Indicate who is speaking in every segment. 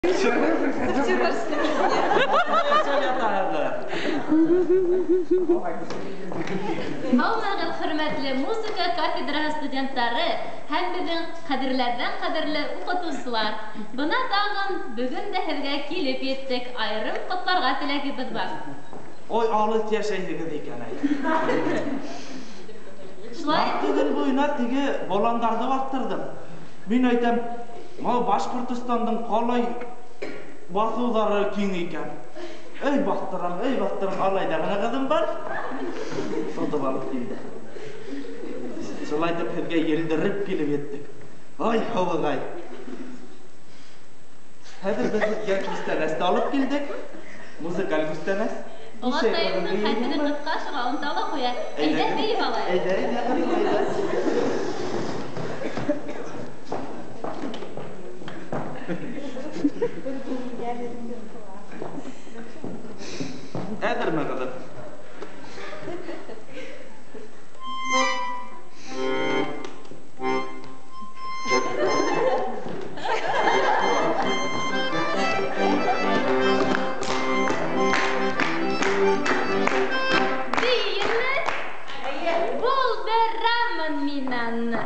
Speaker 1: Һаумыһығыҙ, хөрмәтле музыка кафедраһы студенттары һәм беҙҙең ҡәҙерләрҙән ҡәҙерле уҡытыусылар. Бына тағын бөгөн дә һеҙгә килеп еттек. Айырым ҡотларға теләгебеҙ бар.
Speaker 2: Ой, алыҫ йәшәйһегеҙ икән, әй.
Speaker 1: Шулай
Speaker 2: Ярты көн буйына теге боландарҙы баҫтырҙым. Мин әйтәм, Башҡортостандың ҡалай баҫыуҙары киң икән. Эй, баҫтырам, эй, баҫтырам, алай ҙа ғына ҡыҙым бар. Тотоп алып килде. Шулай итеп һеҙгә елдереп килеп еттек. Ай, һыуығай. Хәҙер беҙ һеҙгә күстәнәс тә алып килдек. Музыкаль күстәнәс.
Speaker 1: Олатайымдың хәтере ҡыҫҡа, шуға онота ла ҡуя. Әйҙә, бейеп алайыҡ.
Speaker 2: Әйҙә, әйҙә, ҡыҙым, әйҙә. Әҙерме, ҡыҙым?
Speaker 1: Бейеме? Булдырамын мин аны.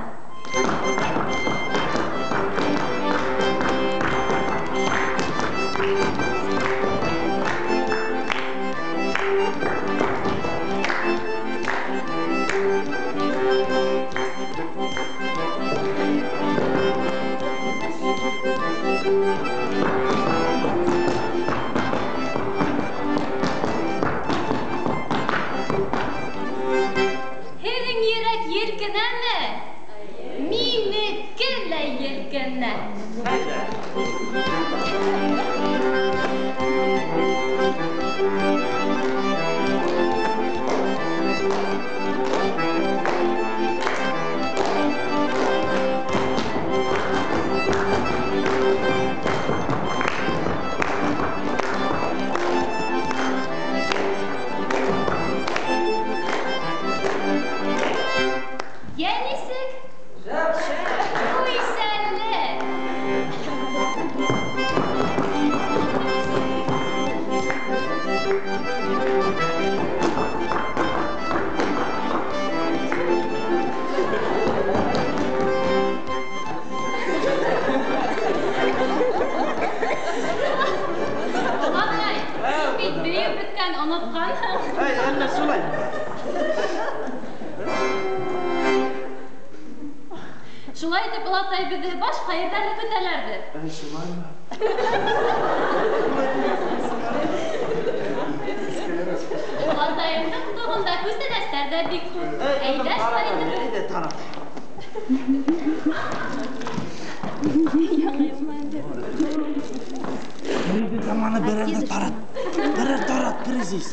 Speaker 1: Һеҙҙең йөрәк елкенәме? Минеке лә елкенә.
Speaker 2: Әйҙә.
Speaker 1: Йә нисек? Күйсәле. Олатай, һин бит бейеп бөткән, онотҡанһың.
Speaker 2: Эй, әллә шулай.
Speaker 1: Шулай итеп, олатай, беҙҙе башҡа ерҙәрҙе көтәләрҙер.
Speaker 2: Эй, шулаймы?
Speaker 1: Олатайымдың ҡотоғонда күстәнәстәр ҙә бик күп.
Speaker 2: Эй,
Speaker 1: Әйҙә, шулай итеп.
Speaker 2: Әйҙә, тарат. Нинди заманы берәрҙе тарат. Берәр тарат, кризис.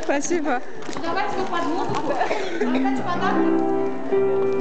Speaker 3: Спасибо.
Speaker 4: Давайте мы под музыку. Раздать подарки.